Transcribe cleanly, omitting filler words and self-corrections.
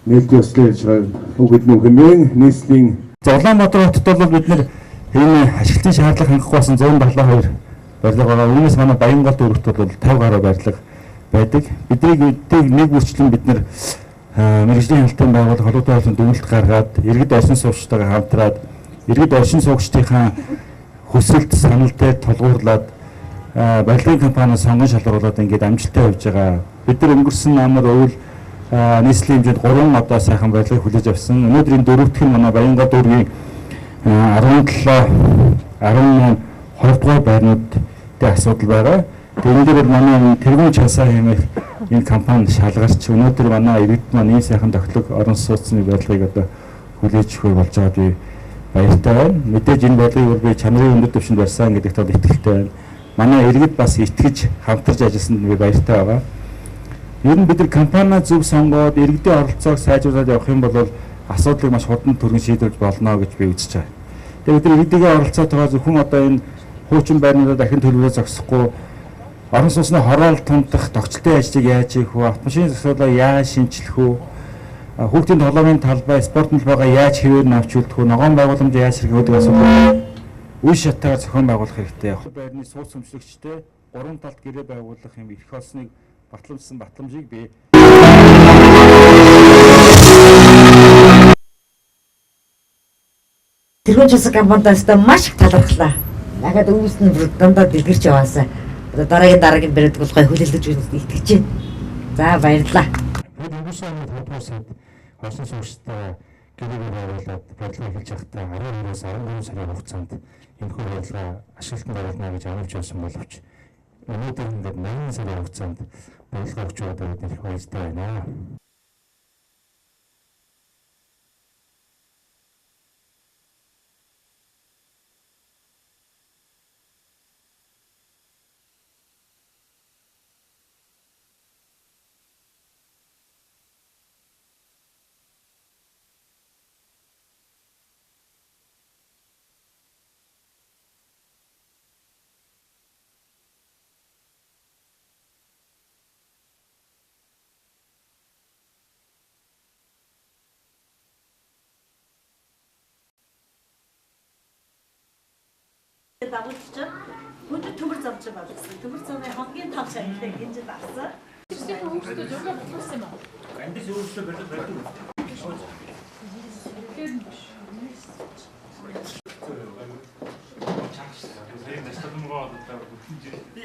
Нээлтийн ёслолын ярьж байгаа үг хэлнэ хэмээн нийслэлийн За, Улаанбаатар хотод бол бид нэр энэ ашиглалтын шаардлага хангахгүй болсон 172 барилга байгаа. Үүнээс манай Баянгол дүүрэгт бол 50 гаруй барилга байдаг. Бидний эдийг нэг бүрчлэн бид нэр мэргэжлийн хяналтын байгууллага холбоотой холбооны дүгнэлт гаргаад иргэд оршин суугчтайгаа хамтраад иргэд оршин суугчдынхаа хүсэлт санал дээр тулгуурлаад барилгын компаниас сонгон шалгаруулад ингээд амжилттай явж байгаа. Бид нар өнгөрсөн намар өвөл нийслэлийн хэмжээнд 3 одоо сайхан барилгыг хүлээж авсан. Өнөөдөр энэ дөрөвдөх нь манай Баянгол дүүргийн 17, 18, 20 дугаар байрнууд дээр асуудал байгаа. Тэгээ энэ дээр бол манай тэргуун чансаа хэмээх энэ компани шалгарч өнөөдөр манай иргэд маань ийм сайхан тохиолог орон сууцны барилгыг одоо хүлээж өгөх болж байгаад би баяртай байна. Мэдээж энэ барилгыг бол би чанарын өндөр түвшинд барьсан гэдэгт бол итгэлтэй байна. Манай иргэд бас итгэж хамтарч ажилласанд би баяртай байгаа. Ер нь бид нар компаниа зөв сонгоод иргэдийн оролцоог сайжруулад явах юм бол асуудлыг маш хурдан түргэн шийдвэрлэж болно гэж би үзэж байгаа. Тэгээ бид нар иргэдийн оролцоотойгоо зөвхөн одоо энэ хуучин байрнуудаа дахин төлөвлөө зогсохгүй орон сууцны хороол тунтах тогтолтын ажлыг яаж хийх вэ? Автомашины зогсоолоо яаж шинчлэх вэ? Хүүхдийн тоглоомын талбай, спортын талбайгаа яаж хэвээр нь авч үлдэх вэ? Ногоон байгууламж яаж хэрэгжүүлэх асуудал үе шаттайгаар зохион байгуулах хэрэгтэй. Байрны сууц өмчлөгчтэй гурван талд гэрээ байгуулах юм эрх олсныг батламжсан батламжийг би Тэргүүн чансаг компанидаас маш их талархлаа. Дахиад өвс нь бүр дандаа дэлгэрч яваасаа. Одоо дараагийн бариад бол гоё хүлээлгэж итгэж байна. За, баярлалаа. Бид өнгөрсөн оны 5 дугаар сард оршин суугчтай гэрээгээ байгуулад барилга эхэлж байхдаа 12-оос 13 сарын хугацаанд энэхүү барилга ашиглалтанд оруулна гэж амлаж байсан боловч өнөөдөр ингээд 8 сарын хугацаанд барилга өгч байгаад бид их баяртай байна. Дагуулж чинь өндөр төмөр зам чинь болгосон. Төмөр замын хамгийн том шагналыг энэ жил авсан. Тэрсийн өөрсдөө зураг болгосон юм аа. Андис өөрсдөө барилга барьдаг. Тэгэхээр Би